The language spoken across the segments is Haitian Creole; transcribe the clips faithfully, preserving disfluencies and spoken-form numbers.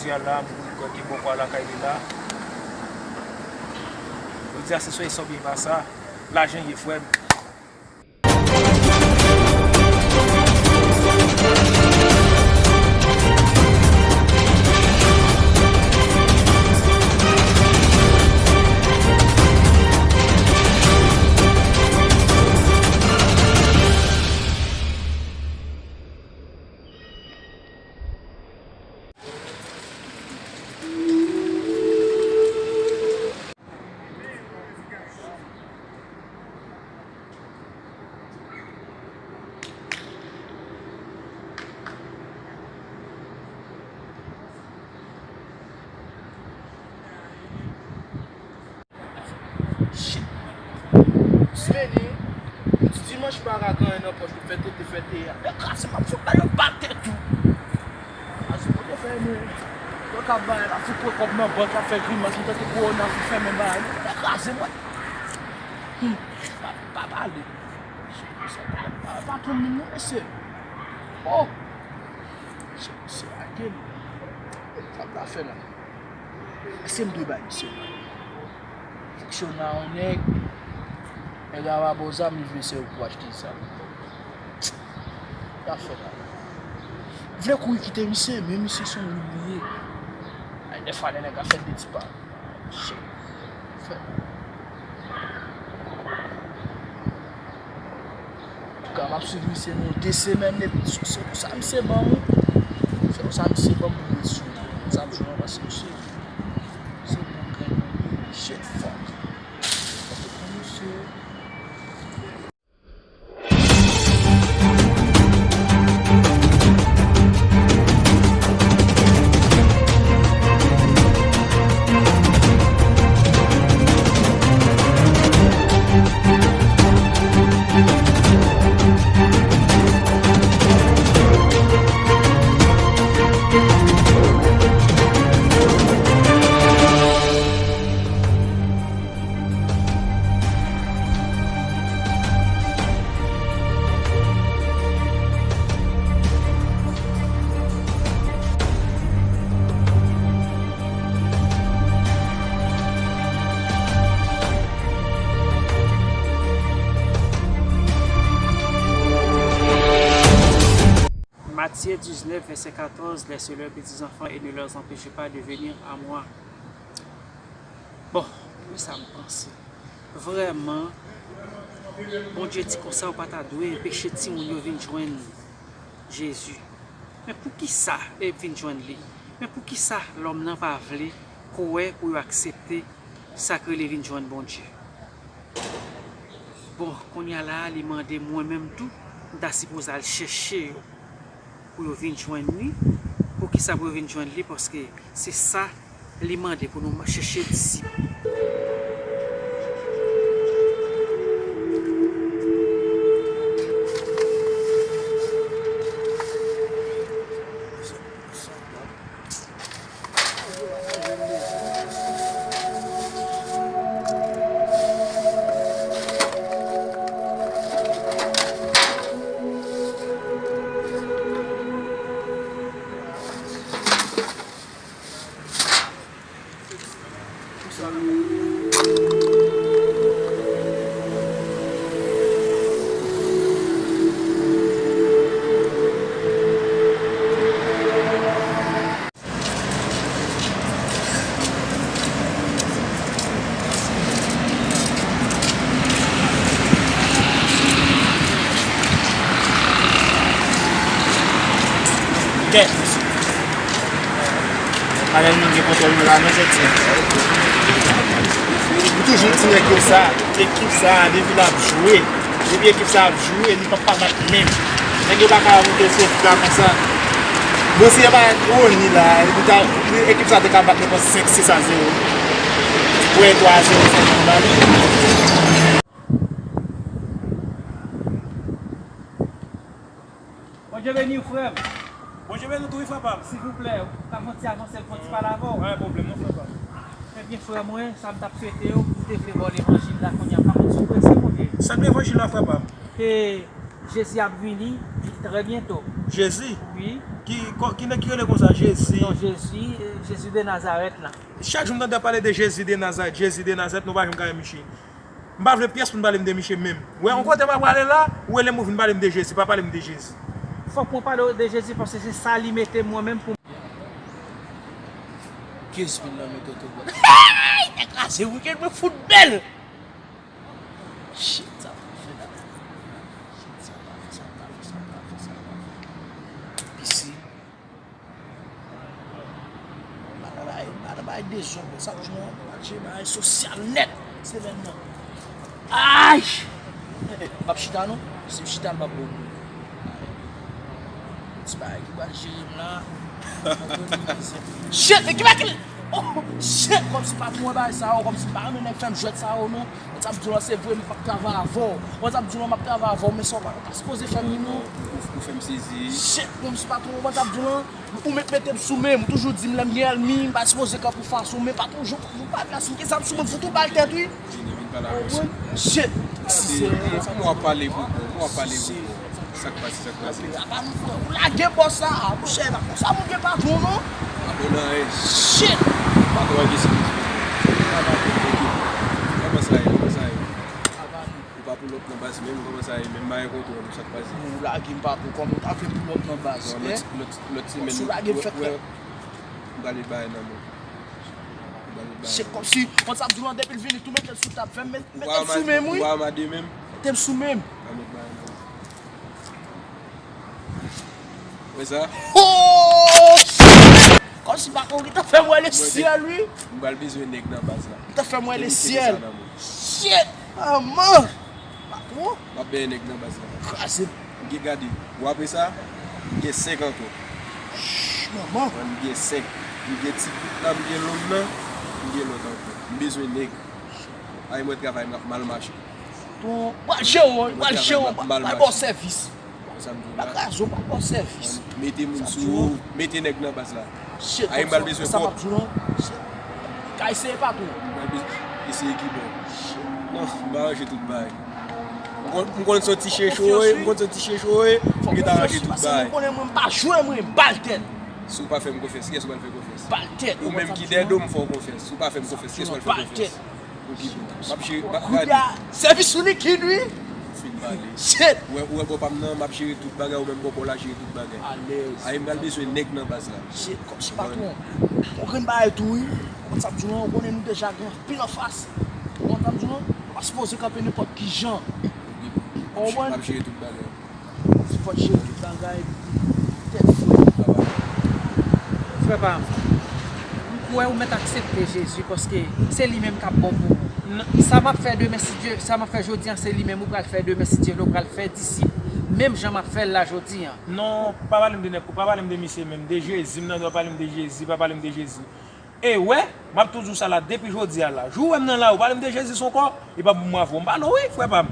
Jodi a la, m kwè ke bòkò a lakay li la. Jodi a se swa sa oubyen pa sa. Lajan ye, frè m. Shit. Smennen, dimanch pa ka gen anyen nan pòch ou fè tete fè teyat. Nèg kraze m ap fout ba yo bal tèt ou. Kraze kote fè mwen. Yo ka bay la fout pran kòb nan bank, y ap fè grimas, m tankou kowona fout fèmen bagay. Nèg kraze mwen. Hmm. Pa, pa pale. Sa pa, pa, pa tou moun non mesye. Oh. Se, se a gen. Sa m ta fè la. Èske m dwe bay misye? Fòk si w nan yon nèg, nèg la va ba w zam, li vle sèvi w pou achte zam. Sa fè la. Vle kouri kite misye, men misye se yon moun li ye. Ay, dèfwa lè nèg la fè de ti pa. Shit. Fè. Ka m ap swiv misye nou de semèn depi sou se pou sa misye ban m. Se pou sa misye ban m pou m ret sou li. Sa m jwenn pase misye. Se pou grenn misye fòk. Misye. Matthieu dix-neuf, verset quatorze, laissez leurs petits enfants et ne les empêchez pas de venir à moi. Bon, men sa m panse. Vrèman, Bondye di konsa ou pa ta dwe anpeche timoun yo vin jwenn Jezi. Men poukisa e vin jwenn li? Men poukisa lòm nan pa vle kwè pou yo aksepte sa k rele vin jwenn Bondye? Bon, kounye a la a, li mande mwen menm tou, m ta sipoze al chèche yo pou yo vin jwenn li. Poukisa pou yo vin jwenn li? Paske se sa li mande pou nou chèche disip. Kèt, mesye. Panèl moun gen kontwòl mwen la, non, se ti. M toujou di nèg yo sa, ekip sa, depi l ap jwe, depi ekip sa ap jwe, li p ap pa bat menm. Nèg yo pa ka moute sou fla konsa. Bon, si e pa Rony la, li ta, ekip sa te ka bat nenpòt senk, sis a zewo. Wè, twa a zewo sèlman ba li. Bondye beni w, frè m. Bondye beni w tou, wi, frè pa m. Silvouplè, ou ka fè yon ti avanse, m fè yon ti pale avè w? Pa gen pwoblèm, non, frè pa m. Ebyen, frè mwen, sa m t ap swete w, ou te vle ba w levanjil la, kounye a, pa konn si w prese, monchè. Sa k levanjil la, frè pa m? E Jezi ap vini trè byento. Jezi? Wi. Ki, Ki nèg ki rele konsa? Jezi. Non, Jezi, Jezi de Nazarèt la. Chak jou m tande ap pale de Jezi de Nazarèt, Jezi de Nazarèt, nou pa janm ka wè miche. M pa vle pyès moun pale m de miche menm. Wè, yon kote m ap prale la, ou rele m ou vin pale m de Jezi, pa pale m de Jezi. Fòk mwen pale w de Jezi paske se sa li mete mwen menm pou. Kenz mil nan men Toto bò. Te kraze weekend mwen fout bèl. Shit, sa pa fè la. Shit, sa pa fè, sa pa fè, sa pa fè, sa pa fè. Pisi. Madan bay, madan bay dezòd, sa di yon, mache bay sosyal nèt semèn nan. Ay! M ap chita non, si m chita m p ap bon. Ti bagay ki pral jere m la. Shit, men ki bagay ki, oh, shit, kòmsi patwon an bay sa yo, kòmsi m pa renmen nèg fè m jwèt sa yo non. Mwen t ap di w lan se vre m p ap travay avè w. Mwen t ap di w lan m ap travay avè w, men sa w pa, w pa sipoze fè m li non. Ou, ou fè m sezi. Shit, kòmsi patwon, mwen t ap di w lan. Ou mèt mete m sou men m, ou toujou di m lè m gen ènmi, m pa sipoze kanpe ou fas ou, men pa toujou, ou pa plas m gen zam sou mwen, m fout ou bal tèt wi. Vini, vin pale avè m. Shit. Gade, kòman w ap pale pou kò, kòman w ap pale pou kò. Sa k pase, sa k pase. Apa nou frè, ou lage bòs la, monchè, pa konsa moun gen patwon non. Patwon nan anyen. Shit. Patwon an gen sipòtè. Kòman sa ye, kòman sa ye? Ou pa pou lòt nan baz menm, kòman sa ye menm, m pa gen kontwòl ou, sa k pase? Ou lage m pa pou kòman ou ta vle pou lòt nan baz, non, lòt, lòt, lòt semèn, ou lage m fèk fè. M pral met bagay nan men w. M pral met bagay nan men w. Se kòmsi, mwen t ap di w lan depi l vini, tou mete l sou tab, fè m met, mete m sou men m, wi. Ou pa amade menm? Mete m sou men m. M pral met bagay nan men w. Wè sa? Oh! Kòmsi pa konn ki ta fè m wè lesyèl, wi. M pral bezwen nèg nan baz la. Ou ta fè m wè lesyèl. Shit! Manman! Patwon? M ap benyen nèg nan baz la. Kraze. M gen gade. Ou apre sa, m gen senk ankò. Shh, manman. Mwen, m gen senk. M gen ti bout la, m gen long nan, m gen lòt ankò. M bezwen nèg. Ay, mwen travay, m ap mal mache. Patwon, pral jere w, pral jere w, pral ba w sèvis. Sa m di w la. Kraze w, pral ba w sèvis. Mete moun sou ou, mete nèg nan baz la. Ay, m pral bezwen pwòp. Kay se patwon. M pral bezwen eseye ki bò. Non, m pa ranje tout bagay. M konn, m konn se yon ti chen cho ye, m konn se yon ti chen cho ye, m gentan ranje tout bagay. Ou konnen mwen, m pa jwe mwen, m bal tèt. Si w pa fè m konfyans, kiyès ou pral fè konfyans? Bal tèt. Ou menm ki dèyè do m fè w konfyans. Si w pa fè m konfyans, kiyès ou pral fè konfyans? Ou ki bon. M ap jere, ba, gade. Sèvis ou likid, wi. Fin pale. Shit. Ou wè, ou wè bò pa m nan, m ap jere tout bagay, ou menm bò pa w la jere tout bagay. Alèz. Ay, m pral bezwen nèg nan baz la. Shit, kòmsi patwon. Ou konprann bagay tou, wi. Ou konn sa m di w lan, ou konnen nou deja gen anpil anfas. Ou konn sa m di w lan, ou pa sipoze kanpe nenpòt ki jan. Ou konprann? M ap jere tout bagay. Fò jere tout bagay, tèt fre. Frè pa m, m kwè ou mèt aksepte Jezi paske se li menm k ap bon pou ou. Sa m ap fè demen, si Dye, sa m ap fè jodi a, se li menm ou pral fè demen, si Dye vle, ou pral fè disip. Menm jan m ap fè l la jodi a. Non, pa pale m de nèg, pa pale m de misye menm, de Jezi, m nan dwa pale m de Jezi, pa pale m de Jezi. E wè, m ap toujou di w sa la depi jodi a la. Jou w wè m nan lari, ou pale m de Jezi ankò, e pa pou m bravo. M pale w wi, frè pa m.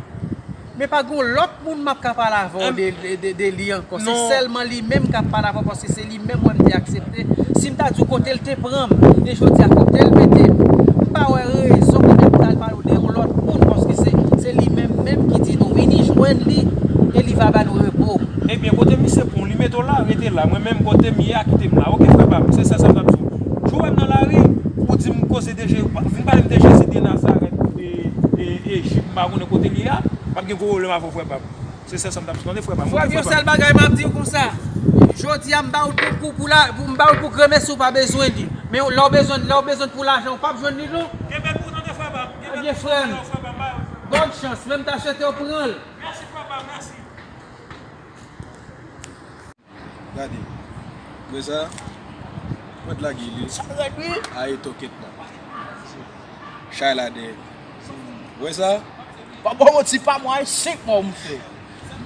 Men pa gen yon lòt moun m ap ka pale avè w de, de, de, de li ankò. Se sèlman li menm k ap pale avè w paske se li menm wè m te aksepte. Si m ta di w kote l te pran m, e jodi a kote l mete m, m pa wè rezon pou m ta al pale w de yon lòt moun paske se, se li menm menm ki di nou vini jwenn li e li va ba nou repo. Ebyen, kote misye pran w, li mete w la, rete la. Mwen menm kote m ye a, kite m la. Oke, frè pa m, se sèl sa m t ap di w. Jou w wè m nan lari, ou di m koze de Je-, vin pale m de Jezi de Nazarèt, de, de Ejip, m pa konnen kote l ye a, m ap gen gwo pwoblèm avè w, frè pa m. Se sèl sa m t ap di w, tande, frè pa m. Frè m, yon sèl bagay m ap di w konsa. Jodi a, m ba w pou, pou, pou la, m ba w pou granmesi, ou pa bezwen li. Men lè w bezwen, lè w bezwen pou lajan, ou p ap jwenn li, non. Kenbe pou tande, frè pa m. Ebyen, frè m, bòn chans. Men m ta swete w pran l. Mèsi, frè pa m, mèsi. Gade. Wè sa? Mwen t lage li. Sa rèd wi. Aye tòkèt la. Chay la dèyè. Wè sa? Pa ba w manti, pa mwen, senk mò m fè.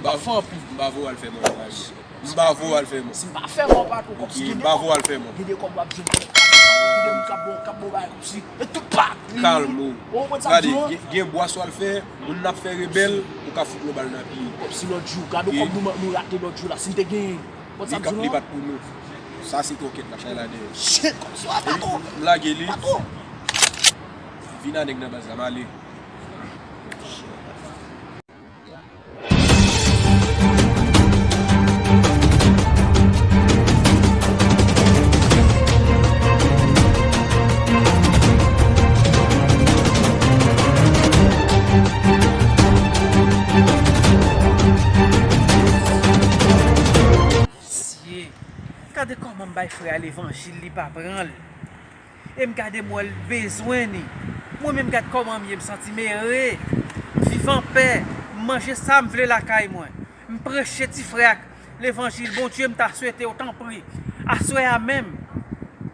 M pa fè anpil. M pa voye al fè mò nan lari. M pa voye al fè mò. Si m pa fè mò, pa twò kòb. Si gen de kòb, gen de kòb w ap jwenn. Gen de moun k ap bon, k ap bon bagay kòb si. E tout pa. Kalm ou. Gade, gen, gen bwa sou al fè, moun nan ap fè rebèl, ou ka fout yon bal nan pye. Kòb si lòt jou, gade kòb nou, nou rate lòt jou la, si n te genyen. Li bat pou nou. Sa se tòkèt la, chay la dèyè. Shit, kòb si w a patwon. M lage li. Patwon. Vin a nèg nan baz la, m ale. Gade kòman m bay frè a levanjil, li pa pran l. E m gade m wè l bezwen ni. Mwen menm, gad kòman m ye, m santi m ere. M viv anpè, m manje sa m vle lakay mwen. M preche ti frè a levanjil. Bondye, m ta swete w, tanpri, aswè a menm,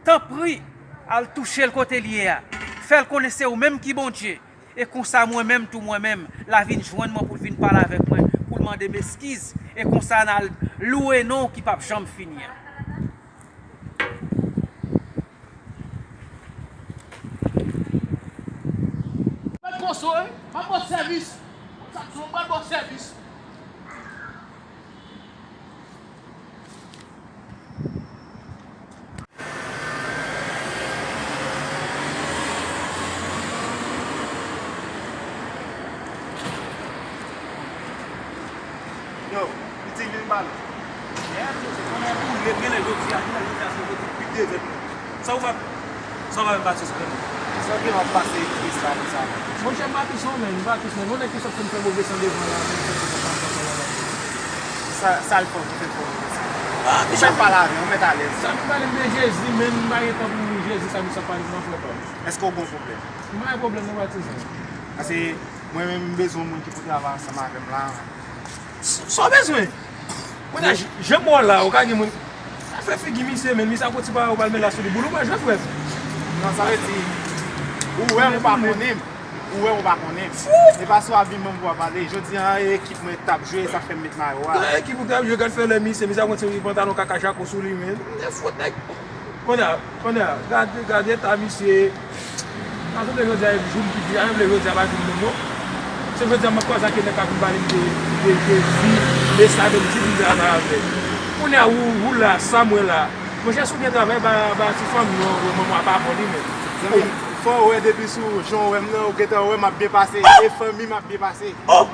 tanpri, al touche l kote l ye a. Fè l konnen se ou menm ki Bondye. E konsa mwen menm tou, mwen menm, l a vin jwenn mwen pou l vin pale avèk mwen, pou l mande m eskiz. E konsa n al louwe non w ki p ap janm fini an. Mèt Konso, wi, m ap ba w sèvis. Sa k di w, m pral ba w sèvis. Yo, pitit vin pale. Yè, se konnen pou lè, genlè jodi a, genlè jodi a, se kote pi devèt mwen. Sa w fè? Sa w fè m pase sou mwen? Sa w gen w ap pase tris la konsa? Monchè, m pa tris non, menn, m pa tris, menn. Yon nèg ki sot fin fè move san devan la, menn, fè move san devan la. Sa, sa l fè w ki fè l fè w move san? Ah, misye ap pale avè w, mèt alèz. Sa vin pale m de Jezi, menn, m pa gen tan pou Jezi, sa misye ap pale m nan, frè pa m. Èske w gen yon pwoblèm? M pa gen pwoblèm non, patizan. Paske mwen menm, m bezwen yon moun ki pou travay ansanm avè m la. S-, sa w bezwen? Kounye a, j-, jan m wè w la, ou ka gen moun. Sa fè figi misye, menn, misye ap fè ti bagay, ou pral met la sou li. Boul ou pa jwe, frè m. Non, sa vle di, ou wè m, ou pa konnen m. Ou wè m, ou pa konnen m. E pa sou abiman m pou w ap pale. Jodi a, e ekip mwen t ap jwe, sa fè m met mayo a. Gade ekip ou t ap jwe, gad fè lè misye, misye ap met yon pantalon kaka jako sou li, menn. Nèg fwot nèg. Kounye a, kounye a, gade, gade eta misye. Sa se te jodi a, jou m ki di, a, m vle jodi a pa jou m menm non. Se jodi a m ap kwaze ak nèg k ap vin pale m de, de Jezi, de sa, de m di m travay avè l. Kounye a, ou, ou la, sa m wè la. Monchè, si w gen travay, ba, ba ti fanmi w, manman w ap aprann li menm. Zanmi m, fò w wè depi sou jan w wè m nan, ou gentan wè m ap byen pase, e fanmi m ap byen pase. Oh!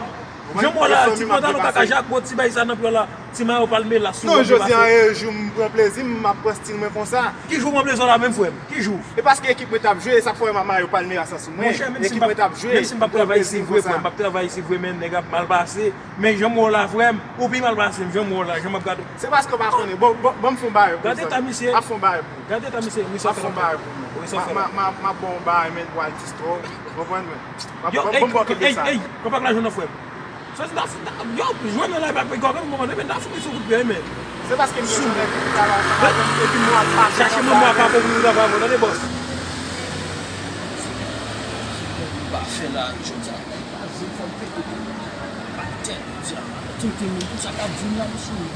Jan m wè w la, ti pantalon kaka jako, ti bagay sa nan pye w la, ti mayo palmera sou ou. Non, jodi a, e jou m pran plezi m, m ap pran stil mwen konsa. Ki jou w pran plezi w la menm, frè m? Ki jou? E paske ekip mwen t ap jwe, e sa k fè w wè m ak mayo palmera sa sou mwen. Monchè, menm si m p ap, menm si m p ap travay isi vre, frè m, m p ap travay isi vre, men nèg ap mal pase. Men jan m wè w la, frè m, ou pi mal pase m, jan m wè w la, jan m ap gade w. Se paske w pa konnen. Bon, bon, ban m fè yon bagay pou ou. Gade eta misye. Ap fè yon bagay pou ou. Gade eta misye, wi, sa fè. Ap fè yon bagay pou ou. Wi, sa fè. M ap, m ap, m ap, m ap ba w yon men pou al distro. Ou konprann mwen? M ap, yo, ban m, ey, ban m ba w kèk ey, sa. Ey, konpa ak lajan nan, frè m. Sa se ta, ta, yo, jwenn nan la, pa pe gògè, mwen konnen, men ta fout sou kout pye, men. Se paske m bezwen nèg ki travay ansanm avè m, epi mwen ap mache chache mwen, mwen ap aprann pou travay, mwen, tande, bòs. M pa fè la, jodi a, pa vin fè m pete. Pa tèt, jodi a, tout moun, tout sa k ap vin la, mesye.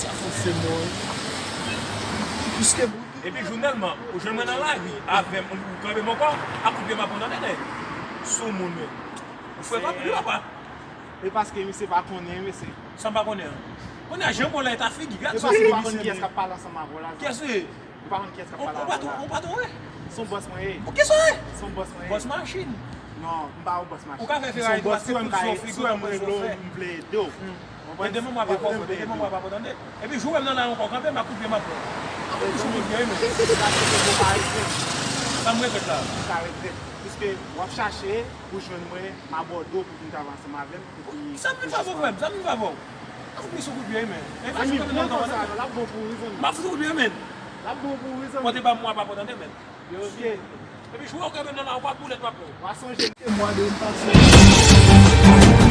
Sa fè m fè mò. Piske Epi jounèlman, ou jwenn mwen nan lari avè m, ou kanpe m ankò, ak kout pye m ap pran nan tèt, nèg. Sou moun, men. Ou fè pa pli, papa. E paske misye pa konnen, mesye. Sa m pa konnen an. Kounye a, jan m wè w la, eta figi, gad sa figi misye. E paske ou pa konn kiyès k ap pale ansanm avè w la. Kiyès ou ye? Ou pa konn kiyès k ap pale avè w la. Ou patwon, ou patwon, wi. Se yon bòs mwen ye. Ou kiyès ou ye? Se yon bòs mwen ye. Bòs machin. Non, m pa yon bòs machin. Ou ka fè Ferrari dwat, se kout sou figi, ou konn sa w fè. Si w wè m rele w, m vle ede w. Ede manman pa fò, ede manman pa fò, tande. Epi jou w wè m nan lari ankò, kanpe m ak kout pye m ap pran. Ap fè sou kout pye, wi, men. Sa m regrèt la. Sa regrèt. Piske w ap chache pou jwenn mwen, m abòde w pou vin travay ansanm avè m, epi sa vin favè w, frè m, sa vin favè w. Ap fè sou kout pye, wi, men. Epi jou w wè m nan lari ankò, kanpe m ap fè sou kout pye, wi, men. L ap bon pou ou, wi, zanmi. Pote ba m mwa pa pò, tande, men. Yo, ok. Epi jou w wè m nan lari ankò, boulèt m ap pran. W a sonje. E mwa de m pase.